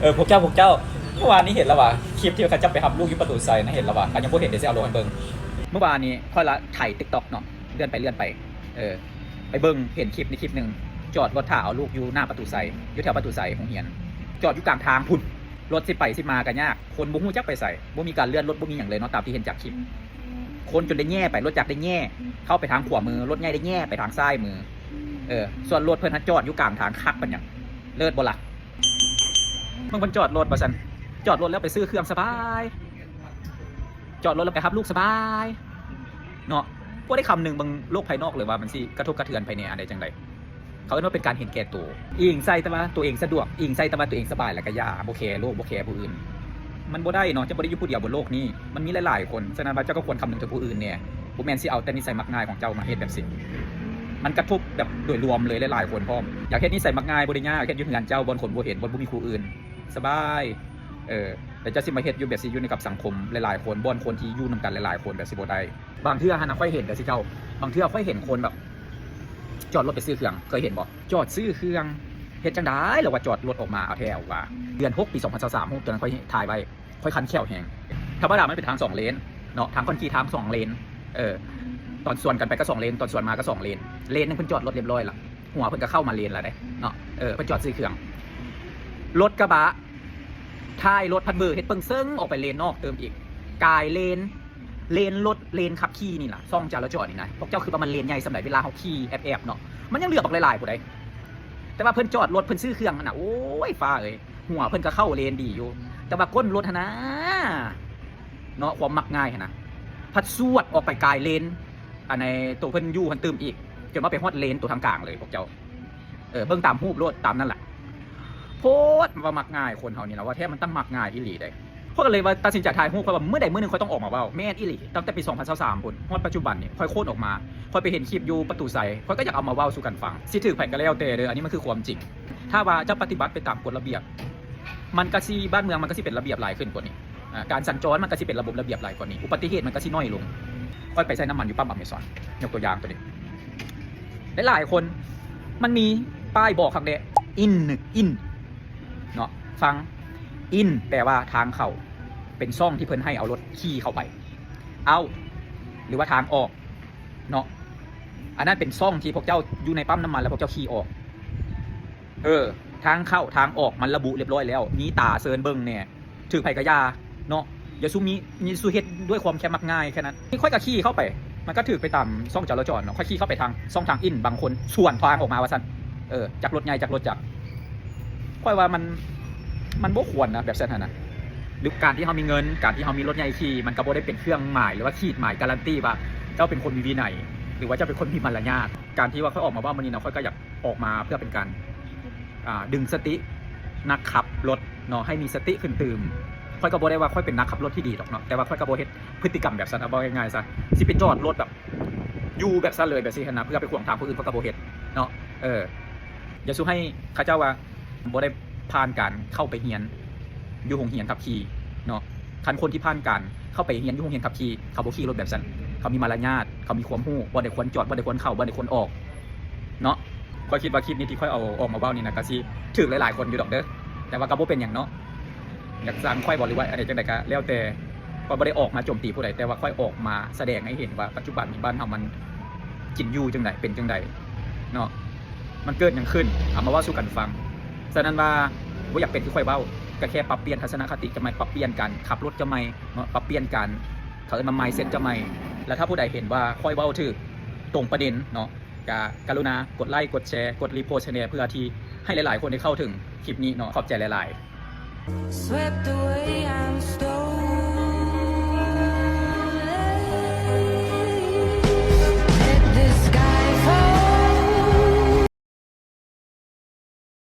ເອີ ພວກເຈົ້າ ພວກເຈົ້າ ມື້ວານນີ້ເຫັນລະຫວາ ຄລິບທີ່ເຂົາເຈົ້າໄປຮັບລູກຢູ່ປະຕູໄຊນະ ເຫັນລະຫວາ? ຄັນຍັງບໍ່ເຫັນ ດຽວຊິເອົາລົງໃຫ້ເບິ່ງ. ມື້ວານນີ້ຂ້ອຍລະໄຖ TikTok ເນາະ ເລື່ອນໄປເລື່ອນໄປ ເອີ ໄປເບິ່ງເຫັນຄລິບນີ້ຄລິບໜຶ່ງ ຈອດລົດຖ້າເອົາລູກຢູ່ໜ້າປະຕູໄຊ ຢູ່ແຖວປະຕູໄຊໂຮງຮຽນ ຈອດຢູ່ກາງທາງພຸ້ນ. ລົດຊິໄປຊິມາກະຍາກ ຄົນບໍ່ຮູ້ຈັກໄປໃສ ບໍ່ມີການເລື່ອນລົດ ບໍ່ມີຫຍັງເລີຍເນາະ ຕາມທີ່ເຫັນຈາກຄລິບ. ຄົນຈົນໄດ້ແຫຍ່ໄປ ລົດຈັກໄດ້ແຫຍ່ເຂົ້າໄປທາງຂວາມື ລົດໃຫຍ່ໄດ້ແຫຍ່ໄປທາງຊ້າຍມື. ເອີ ສ່ວນລົດເພິ່ນຫັ້ນຈອດຢູ່ກາງທາງ ຄັກປານຫຍັງ ເລີດບໍ່ລະ? ເບິ່ງເພິ່ນຈອດລົດວ່າຊັ້ນ ຈອດລົດແລ້ວໄປຊື້ເຄື່ອງສະບາຍ ຈອດລົດແລ້ວໄປຮັບລູກສະບາຍເນາະ. ບໍ່ໄດ້ຄຳນຶງເບິ່ງໂລກພາຍນອກເລີຍວ່າມັນຊິກະທົບກະເທືອນໄປແດ່ອັນໃດຈັ່ງໃດ. ເຂົາເອີ້ນວ່າເປັນການເຫັນແກ່ໂຕ ອີງໃສ່ແຕ່ວ່າຕົວເອງສະດວກ ອີງໃສ່ແຕ່ວ່າຕົວເອງສະບາຍ ແລ້ວກະຢ່າ ບໍ່ແຄໂລກ ບໍ່ແຄຜູ້ອື່ນ. ມັນບໍ່ໄດ້ເນາະ ເຈົ້າບໍ່ໄດ້ຢູ່ຜູ້ດຽວບົນໂລກນີ້ ມັນມີຫຼາຍໆຄົນ. ສະນັ້ນວ່າເຈົ້າກໍຄວນຄຳນຶງເຖິງຜູ້ອື່ນແດ່ ບໍ່ແມ່ນຊິເອົາແຕ່ນິໄສມັກງ່າຍຂອງເຈົ້າມາເຮັດແບບຊີ້. ມັນກະທົບແບບໂດຍລວມເລີຍ ຫຼາຍໆຄົນພ້ອມ. ຢາກເຮັດນິໄສມັກງ່າຍບໍ່ໄດ້ຍາກ ເຮັດຢູ່ເຮືອນເຈົ້າ ບ່ອນຄົນບໍ່ເຫັນ ບ່ອນບໍ່ມີຜູ້ອື່ນ ສະບາຍ. ເອີ ແລ້ວເຈົ້າຊິມາເຮັດຢູ່ແບບຊີ້ ຢູ່ໃນກັບສັງຄົມຫຼາຍໆຄົນ ບ່ອນຄົນທີ່ຢູ່ນຳກັນຫຼາຍໆຄົນ ແບບຊີ້ບໍ່ໄດ້. ບາງເທື່ອຫັ້ນນະ ຂ້ອຍເຫັນເດີຊິເຈົ້າ ບາງເທື່ອຂ້ອຍເຫັນຄົນແບບ ຈອດລົດໄປຊື້ເຄື່ອງ ເຄີຍເຫັນບໍ່? ຈອດຊື້ເຄື່ອງ ເຮັດຈັ່ງໃດລະວ່າ ຈອດລົດອອກມາ ເອົາແທ້ເອົາວ່າ. ເດືອນຫົກ ປີສອງພັນຊາວສາມ ຮູບຕົວນັ້ນຂ້ອຍຖ່າຍໄວ້ ຂ້ອຍຄັນແຂ້ວແຮງ. ທຳມະດາມັນເປັນທາງສອງເລນເນາະ ທາງຄອນກຣີດທາງສອງເລນ. ເອີ ຕອນສວນກັນໄປກໍສອງເລນ ຕອນສວນມາກໍສອງເລນ ເລນໜຶ່ງເພິ່ນຈອດລົດລຽບຮ້ອຍລະ ຫົວເພິ່ນກໍເຂົ້າມາເລນລະເດ້ເນາະ. ເອີ ເພິ່ນຈອດຊື້ເຄື່ອງ ລົດກະບະ ທ້າຍລົດພັດເບີເຮັດເປິງເຊິ່ງອອກໄປເລນນອກເຕີມອີກ ກາຍເລນ ເລນລົດ ເລນຂັບຂີ່ນີ້ລະ ຊ່ອງຈະລາຈອນນີ້ນະ ພວກເຈົ້າຄິດວ່າມັນເລນໃຫຍ່ສ່ຳໃດ? ເວລາເຮົາຂີ່ແອບໆເນາະ ມັນຍັງເຫຼືອບັກຫຼາຍໆຜູ້ໃດ. ແຕ່ວ່າເພິ່ນຈອດລົດ ເພິ່ນຊື້ເຄື່ອງຫັ້ນນະ ໂອ້ຍ ຟ້າເອີຍ ຫົວເພິ່ນກໍເຂົ້າເລນດີຢູ່ ແຕ່ວ່າກົ້ນລົດຫັ້ນນະເນາະ ຄວາມມັກງ່າຍຫັ້ນນະ ພັດຊວດອອກໄປກາຍເລນ ອັນໃນໂຕເພິ່ນຢູ່ຫັ້ນຕື່ມອີກ ຈົນວ່າໄປຮອດເລນໂຕທາງກາງເລີຍພວກເຈົ້າ. ເອີ ເບິ່ງຕາມຮູບໂລດ ຕາມນັ້ນລະ. ໂພດວ່າມັກງ່າຍ ຄົນເຮົານີ້ນະ ວ່າແທ້ມັນຕັ້ງມັກງ່າຍອີ່ຫຼີເດ້. ຂ້ອຍກໍເລີຍວ່າຕັດສິນໃຈຖ່າຍຮູບ ຂ້ອຍວ່າມື້ໃດມື້ໜຶ່ງຂ້ອຍຕ້ອງອອກມາເວົ້າ. ແມ່ນອີ່ຫຼີ ຕັ້ງແຕ່ປີສອງພັນຊາວສາມພຸ້ນ ຮອດປັດຈຸບັນນີ້ ຂ້ອຍໂຄດອອກມາ ຂ້ອຍໄປເຫັນຄລິບຢູ່ປະຕູໄຊ ຂ້ອຍກໍຢາກເອົາມາເວົ້າສູ່ກັນຟັງ. ຊິຖືກໃຜກໍແລ້ວແຕ່ເດີ ອັນນີ້ມັນຄືຄວາມຈິງ. ຖ້າວ່າເຈົ້າປະຕິບັດໄປຕາມກົດລະບຽບ ມັນກໍຊິ ບ້ານເມືອງມັນກໍຊິເປັນລະບຽບຫຼາຍຂຶ້ນກວ່ານີ້. ອາ ການສັນຈອນມັນກໍຊິເປັນລະບົບລະບຽບຫຼາຍກວ່ານີ້ ອຸບັດຕິເຫດມັນກໍຊິໜ້ອຍລົງ. ຂ້ອຍໄປໃສ່ນ້ຳມັນຢູ່ປ້ຳອາເມຊອນ ຍົກຕົວຢ່າງຕົວນີ້ ຫຼາຍໆຄົນ ມັນມີປ້າຍບອກຄັກແດ່ ອິນ ອິນ ເນາະ ຟັງ ອິນ ແປວ່າທາງເຂົ້າ ເປັນຊ່ອງທີ່ເພິ່ນໃຫ້ເອົາລົດຂີ່ເຂົ້າໄປ ເອົາ ຫຼືວ່າທາງອອກເນາະ. ອັນນັ້ນເປັນຊ່ອງທີ່ພວກເຈົ້າຢູ່ໃນປ້ຳນ້ຳມັນ ແລ້ວພວກເຈົ້າຂີ່ອອກ. ເອີ ທາງເຂົ້າທາງອອກມັນລະບຸລຽບຮ້ອຍແລ້ວ ມີຕາເຊີນເບິ່ງແດ່. ຖືກໃຜກະຢ່າເນາະ ຢ່າສູ່ມີ ຢ່າສູ່ເຮັດດ້ວຍຄວາມແຄບມັກງ່າຍແຄ່ນັ້ນ. ຂ້ອຍກະຂີ່ເຂົ້າໄປ ມັນກະຖືກໄປຕາມຊ່ອງຈະລາຈອນເນາະ ຂ້ອຍຂີ່ເຂົ້າໄປທາງຊ່ອງທາງອິນ ບາງຄົນສວນທາງອອກມາວ່າຊັ້ນ. ເອີ ຈັກລົດໃຫຍ່ຈັກລົດຈັກ ຂ້ອຍວ່າມັນ ມັນບໍ່ຄວນນະ ແບບຊັ້ນຫັ້ນນະ. ຫຼືການທີ່ເຮົາມີເງິນ ການທີ່ເຮົາມີລົດໃຫຍ່ຂີ່ ມັນກະບໍ່ໄດ້ເປັນເຄື່ອງໝາຍ ຫຼືວ່າຂີດໝາຍກາຣັນຕີວ່າເຈົ້າເປັນຄົນມີວິໄນ ຫຼືວ່າເຈົ້າເປັນຄົນມີມາລະຍາດ. ການທີ່ວ່າຂ້ອຍອອກມາເວົ້າມື້ນີ້ນະ ຂ້ອຍກະຢາກ ອອກມາເພື່ອເປັນການ ອ່າ ດຶງສະຕິນັກຂັບລົດເນາະ ໃຫ້ມີສະຕິຂຶ້ນຕື່ມ. ຂ້ອຍກໍບໍ່ໄດ້ວ່າຂ້ອຍເປັນນັກຂັບລົດທີ່ດີດອກເນາະ ແຕ່ວ່າຂ້ອຍກໍບໍ່ເຮັດພຶດຕິກຳແບບຊັ້ນ ເອົາເວົ້າງ່າຍໆຊະ ຊິໄປຈອດລົດແບບຢູ່ແບບຊັ້ນເລີຍ ແບບຊີ້ຫັ້ນນະ ເພື່ອໄປຂວາງທາງຜູ້ອື່ນ ຂ້ອຍກໍບໍ່ເຮັດເນາະ. ເອີ ຢ່າສູ່ໃຫ້ເຂົາເຈົ້າວ່າບໍ່ໄດ້ຜ່ານການເຂົ້າໄປຮຽນຢູ່ໂຮງຮຽນຂັບຂີ່ເນາະ. ຄັນຄົນທີ່ຜ່ານການເຂົ້າໄປຮຽນຢູ່ໂຮງຮຽນຂັບຂີ່ ເຂົາບໍ່ຂີ່ລົດແບບຊັ້ນ ເຂົາມີມາລະຍາດ ເຂົາມີຄວາມຮູ້ ບ່ອນໃດຄວນຈອດ ບ່ອນໃດຄວນເຂົ້າ ບ່ອນໃດຄວນອອກເນາະ. ຂ້ອຍຄິດວ່າຄລິບນີ້ທີ່ຂ້ອຍເອົາອອກມາເວົ້ານີ້ນະ ກະຊິຖືກຫຼາຍໆຄົນຢູ່ດອກເດີ ແຕ່ວ່າກະບໍ່ເປັນຫຍັງເນາະ. ຢາກຊັງຂ້ອຍບໍ່ ຫຼືວ່າອັນໃດຈັ່ງໃດກະແລ້ວແຕ່ ຂ້ອຍບໍ່ໄດ້ອອກມາໂຈມຕີຜູ້ໃດ ແຕ່ວ່າຂ້ອຍອອກມາສະແດງໃຫ້ເຫັນວ່າປັດຈຸບັນນີ້ບ້ານເຮົາມັນກິນຢູ່ຈັ່ງໃດ ເປັນຈັ່ງໃດເນາະ ມັນເກີດຫຍັງຂຶ້ນ ເອົາມາເວົ້າສູ່ກັນຟັງ. ສະນັ້ນວ່າບໍ່ຢາກເປັນຄືຂ້ອຍເວົ້າ ກະແຄ່ປັບປ່ຽນທັດສະນະຄະຕິຈະໃໝ່ ປັບປ່ຽນການຂັບລົດຈະໃໝ່ເນາະ ປັບປ່ຽນການ ເຂົາເອີ້ນວ່າ ມາຍເຊັດ ຈະໃໝ່. ແລ້ວຖ້າຜູ້ໃດເຫັນວ່າຂ້ອຍເວົ້າຖືກ ຕົງປະເດັນເນາະ ກະກະລຸນາກົດໄລ້ ກົດແຊ ກົດຣີໂພສໃຫ້ແດ່ ເພື່ອທີ່ໃຫ້ຫຼາຍໆຄົນໄດ້ເຂົ້າເຖິງຄລິບນີ້ເນາະ. ຂອບໃຈຫຼາຍໆ. Swept away, I'm stolen.